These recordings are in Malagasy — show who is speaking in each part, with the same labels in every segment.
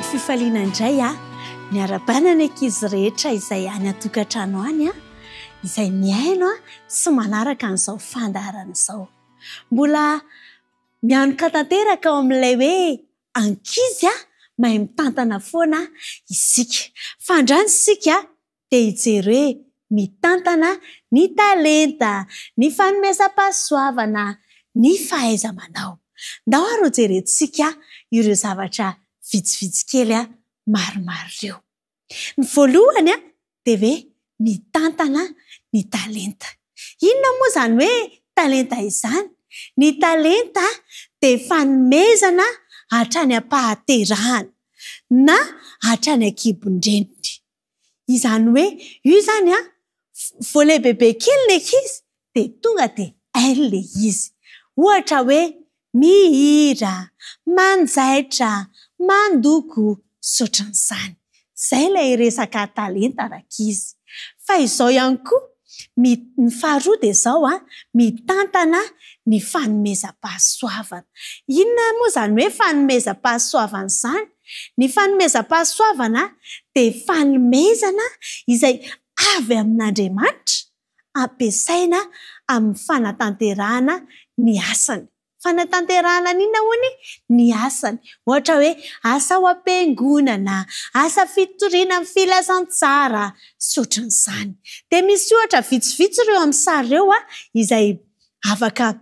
Speaker 1: Feno fifaliana indray aho miarabana ny ankizy rehetra izay any an-tokantrano any izay mihaino sy manaraka an'izao fandaharana izao. Mbola mianoka tanteraka ao amin'ilay hoe ankizy mahay mitantana foana isika. Fa andrana isika dia hijery hoe mitantana ny talenta, ny fanomezam-pahasoavana, ny fahaiza-manao. Ndao ary hojerentsika ireo zavatra vitsivitsy kely maromaro ireo. Ny voalohany dia hoe mitantana ny talenta. Inona moa izany hoe talenta izany? Ny talenta dia fanomezana hatrany am-pahaterahana na hatrany an-kibon-dreniny. Izany hoe io izany an, vao lehibebe kely ny ankizy dia tonga dia hainy ilay izy. Ohatra hoe mihira, manjaitra, mandoko, sy ohatran'izany. Izay ilay resaka talenta rankizy. Fa izao ihany koa, ny faharoa dia izao an, mitantana ny fanomezam-pahasoavana. Inona moa izany hoe fanomezam-pahasoavana izany? Ny fanomezam-pahasoavana dia fanomezana izay avy amin'Andriamanitra ampiasaina amin'ny fanatanterahana ny asany. Fanatanterahana ny inona hono? Ny asany. Ohatra hoe asa ao am-piangonana, asa fitoriana ny filazantsara, sy ohatran'izany. Dia misy ohatra vitsivitsy ireo amin'ny sary ireo izay afaka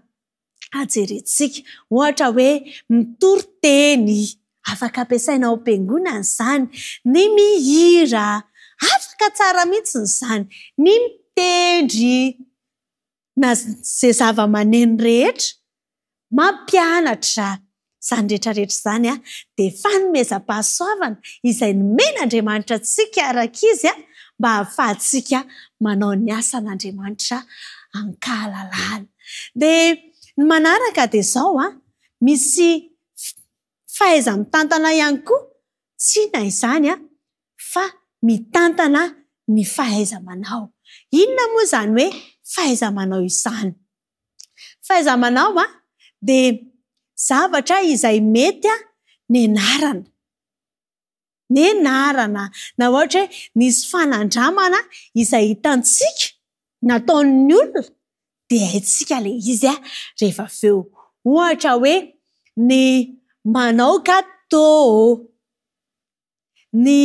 Speaker 1: jerentsika. Ohatra hoe mitory teny, afaka ampiasaina ao am-piangonana izany. Ny mihira, afaka tsara mihitsy izany. Ny mitendry na izay zava-maneno rehetra, mampianatra. Izany rehetra rehetra izany dia fanomezam-pahasoavana izay nomen'Andriamanitra antsika rankizy mba hahafahantsika manao ny asan'Andriamanitra an-kahalalahana. Dia ny manaraka dia izao an, misy fahaiza-mitantana ihany koa, tsy inona izany an, fa mitantana ny fahaiza-manao. Inona moa izany hoe fahaiza-manao izany? Fahaiza-manao an, dia zavatra izay mety nianarana. Nianarana, na ohatra hoe nisy fanandramana izay hitantsika nataon'ny olona dia haintsika ilay izy rehefa avy eo. Ohatra hoe ny manao gâteau. Ny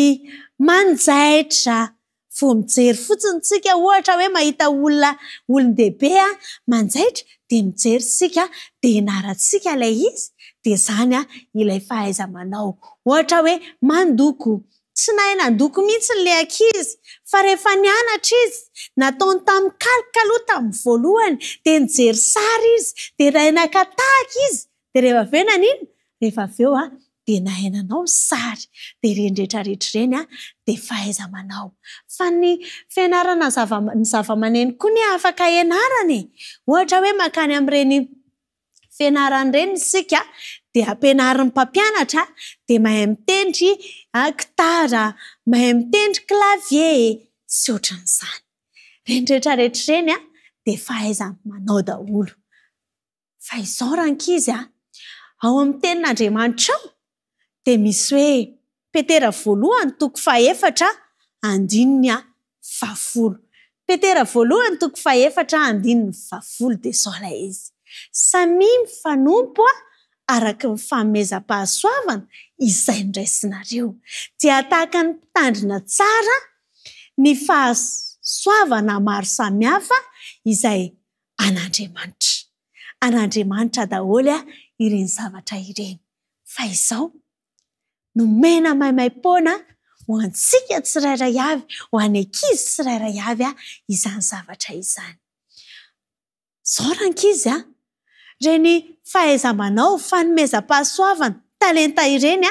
Speaker 1: manjaitra, vao mijery fotsiny isika ohatra hoe mahita olona olon-dehibe manjaitra dia mijery isika dia ianarantsika ilay izy dia izany ilay fahaiza-manao. Ohatra hoe mandoko, tsy nahay nandoko mihitsy ilay ankizy fa rehefa nianatra izy, nataony tamin'ny calque aloha tamin'ny voalohany dia nijery sary izy dia nahay naka tahaka izy Dia rehefa avy eo naninona? Rehefa avy eo dia nahay nanao ny sary. Dia ireny rehetra rehetra ireny dia fahaiza-manao. Fa ny fianarana ny zava-maneno koa anie afaka ianarana e! Ohatra hoe mankany amin'ireny fianarana ireny isika dia ampianarin'ny mpampianatra dia mahay mitendry gitara, mahay mitendry clavier sy ohatran'izany. Ireny rehetra rehetra ireny dia fahaiza-manao daholo. Fa izao rankizy a! Ao amin'ny tenin'Andriamanitra ao dia misy hoe Petera voalohany toko fahefatra andininy fahafolo. Petera voalohany toko fahefatra andininy fahafolo dia izao ilay izy, Samia mifanompo araka ny fanomezam-pahasoavana izay noraisinareo. Dia tahaka ny mpitandrina tsara ny fahasoavana maro samihafa izay an'Andriamanitra. An'Andriamanitra daholo ireny zavatra ireny. Fa izao, nomena maimaim-poana ho antsika tsirairay avy, ho an'ny ankizy tsirairay avy izany zavatra izany. Izao rankizy a, ireny fahaiza-manao, fanomezam-pahasoavana, talenta ireny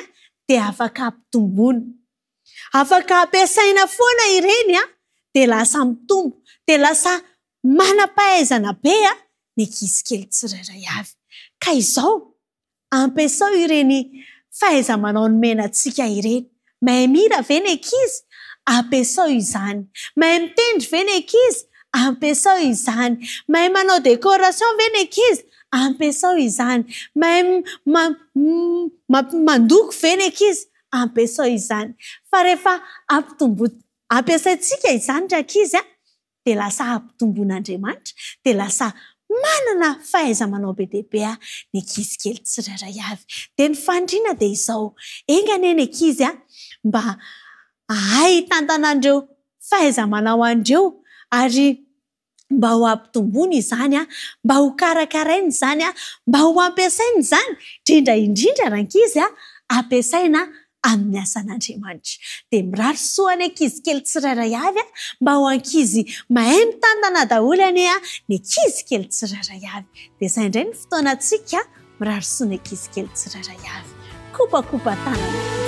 Speaker 1: dia afaka ampitomboina. Afaka ampiasaina foana ireny dia lasa mitombo, dia lasa Manam-pahaizana be ny ankizy kely tsirairay avy. Ka izao, ampiasao ireny fahaiza-manao nomena antsika ireny. Mahay mihira ve ny ankizy? Ampiasao izany. Mahay mitendry ve ny ankizy? Ampiasao izany. Mahay manao décoration ve ny ankizy? Ampiasao izany. Mahay mandoko ve ny ankizy? Ampiasao izany. Fa rehefa ampitombo, ampiasaintsika izany ry ankizy a, dia lasa ampitomboin'Andriamanitra, dia lasa manana fahaiza-manao be dia be ny ankizy kely tsirairay avy. Dia ny faniriana dia izao, enga anie ny ankizy mba hahay hitantana an'ireo fahaiza-manao an'ireo ary mba ho ampitomboina izany, mba ho karakaraina izany, mba ho ampiasaina izany, indrindra indrindra rankizy ampiasaina amin'ny asan'Andriamanitra. Dia mirary soa ny ankizy kely tsirairay avy mba ho ankizy mahay mitantana daholo anie ny ankizy kely tsirairay avy. Dia izay indray ny fotoanantsika mirary soa ny ankizy kely tsirairay avy. Kopakopa tanana.